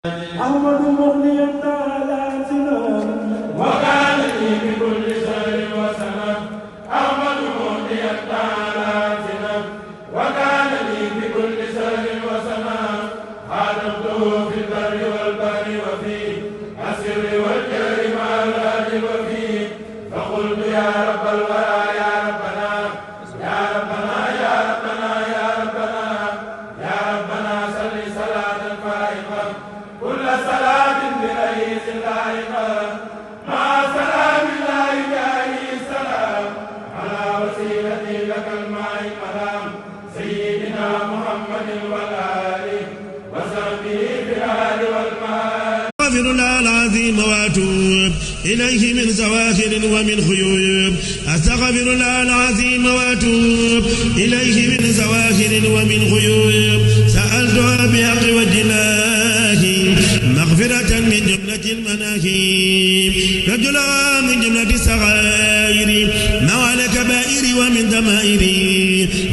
أحمد مغنيا على سنة وكان لي بكل شهر وسنة أحمد مغنيا على سنة وكان لي بكل شهر وسنة خادمته في البر والبحر وفي السر والجهر مع الأهل وفي فقلت يا رب الورى يا ربنا يا ربنا يا ربنا يا ربنا يا ربنا صل صلاة فائقة كل صلاة برئيس اللائقة مع سلام الله جاهي السلام على وسيلتي لك الماء المرام سيدنا محمد والآل وصحبه في الآل والمال. أستغفر الله العظيم وأتوب إليه من زواهر ومن خيوب. أستغفر الله العظيم وأتوب إليه من زواهر ومن خيوب. سألتها بحق وجه الله مغفرة من جملة المناهي رجلا من جملة الصغائر مع الكبائر ومن دمائر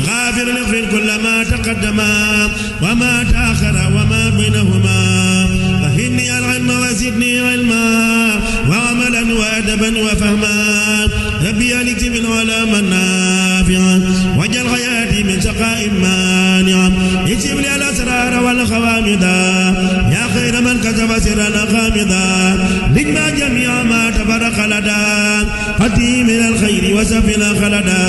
غافر اغفر كل ما تقدم وما تأخر وما بينهما فهمني العلم وزدني علما وعملا وأدبا وفهما ربي اكتب العلام النافعا واجعل حياتي من سقاء مانعا اكتب لي الأسرار والخوامدا يا خير من كتب سرا خامدا نجمع جميع ما تفرق لدى فتي من الخير وسفنا خلدا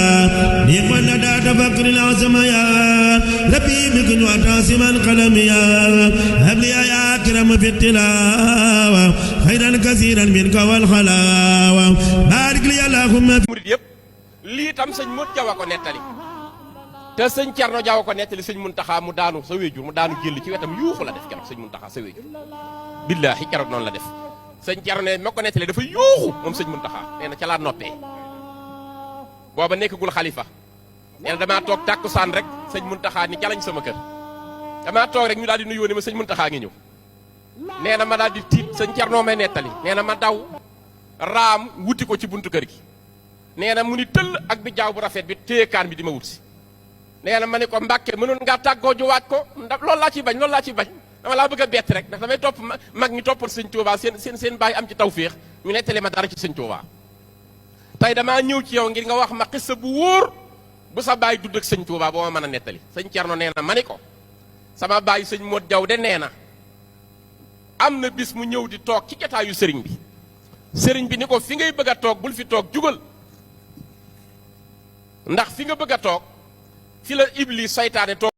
نعم لدى تفكر العظم يا ربي بكن وتعصما قلميا هب لي يا أكرم في التلاوة خيرا كثيرا منك والخلاوة بارك لي اللهم في lii tam sëñ Modou Diaw a ko nettali te sëñ Thierno Diaw a ko nettali sëñ Muntaxa mu daanu sa wéjur mu daanu jël ci wetam yuuxu la def keroog sëñ Muntaxa sa wéjur billaahi keroog noonu la def sëñ Thierno ne ma ko nettali dafa yuuxu moom sëñ Muntaxa nee na ca laa noppee booba nekkagul xalifa nee na damaa toog tàkkusaan rek sëñ Muntaxa ni jalañ sama kër damaa toog rek ñu daal di nuyoo ne ma sëñ Muntaxa ngi ñëw nee na ma daal di tiit sëñ Thierno may nettali nee na ma daw raam wuti ko ci buntu kër gi nee na mu ni tëll ak bi jaaw bu rafet bi téyekaan bi di ma wut si nee na ma ne ko Mbàkke mënoon ngaa tàggoo juwaat ko ndax loolu laa ciy bañ loolu laa ciy bañ dama laa bëgg a bett rek ndax damay topp mag ñi toppal sëñ Tuubaa seen baay am ci tawféex ñu nettali ma dara ci sëñ Tuubaa tey damaa ñëw ci yow ngir nga wax ma xissa bu wóor bu sa baay dudd ak sëñ Tuubaa boo ma mën a nettali sëñ Cerno nee na ma ni ko sama baay sëñ Modou Diaw de nee na am na bis mu ñëw di toog ci jataayu sëriñ bi sëriñ bi ni ko fi ngay bëgg a toog bul fi toog jugal ndax fi nga bëgg a toog fi la Iblis saytaane toog